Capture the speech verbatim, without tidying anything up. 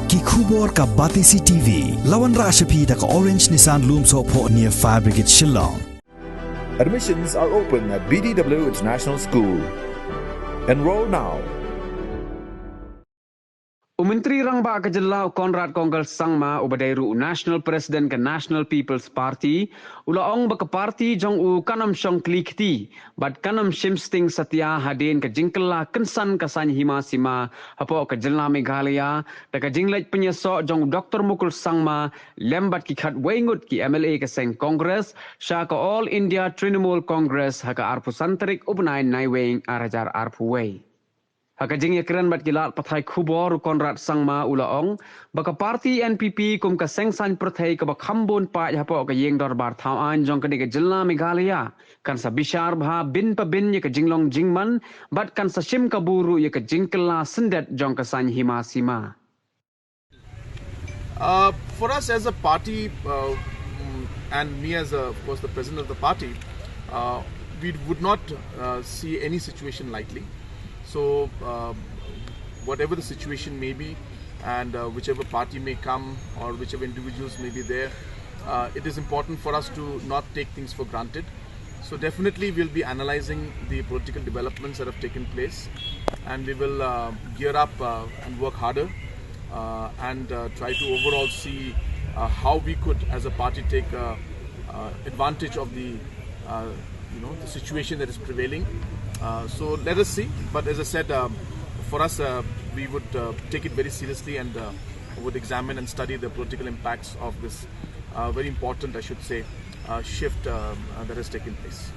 Ki khubor ka Batesi T V. La wanrah sha phi da ka Orange Nissan Lumsohphoh near Fire Brigade Shillong. Admissions are open at B D W International School. Enroll now. U Myntri Rangbah ka Jylla u Conrad Kongkal Sangma uba dei ruh u National President ka National People's Party u la ong ba ka party jong u kan ym shong kli kti bad kan ym shim sting satia hadien ka jingkylla kynsan ka saiñ hima sima hapoh ka Jylla Meghalaya da ka jingleit pynïasoh jong u Doctor Mukul Sangma lem bad ki khatwei ngut ki M L A ka seng Congress sha ka All India Trinamool Congress ha ka arphew san tarik u bnai Naiwieng arhajar arphew wei. Ha ka jingïakren bad ki lad pathai khubor u Conrad Sangma u la ong ba ka party N P P kum ka seng saiñ pyrthei kaba kham bun paid hapoh ka ïing dorbar thaw aiñ jong kane ka Jylla Meghalaya kan sa bishar bha bin pa bin ïa ka jinglong jingman bad kan sa shim kabu ruh ïa ka jingkylla syndet jong ka saiñ hima sima. Uh, for us as a party, uh, mm, and me as, a, of course, the president of the party, uh, we would not uh, see any situation lightly. So, uh, whatever the situation may be, and uh, whichever party may come or whichever individuals may be there, uh, it is important for us to not take things for granted. So definitely we'll be analyzing the political developments that have taken place, and we will uh, gear up uh, and work harder uh, and uh, try to overall see uh, how we could, as a party, take uh, uh, advantage of the uh, you know the situation that is prevailing. Uh, so let us see. But as I said, um, for us, uh, we would uh, take it very seriously and uh, would examine and study the political impacts of this uh, very important, I should say, uh, shift um, uh, that has taken place.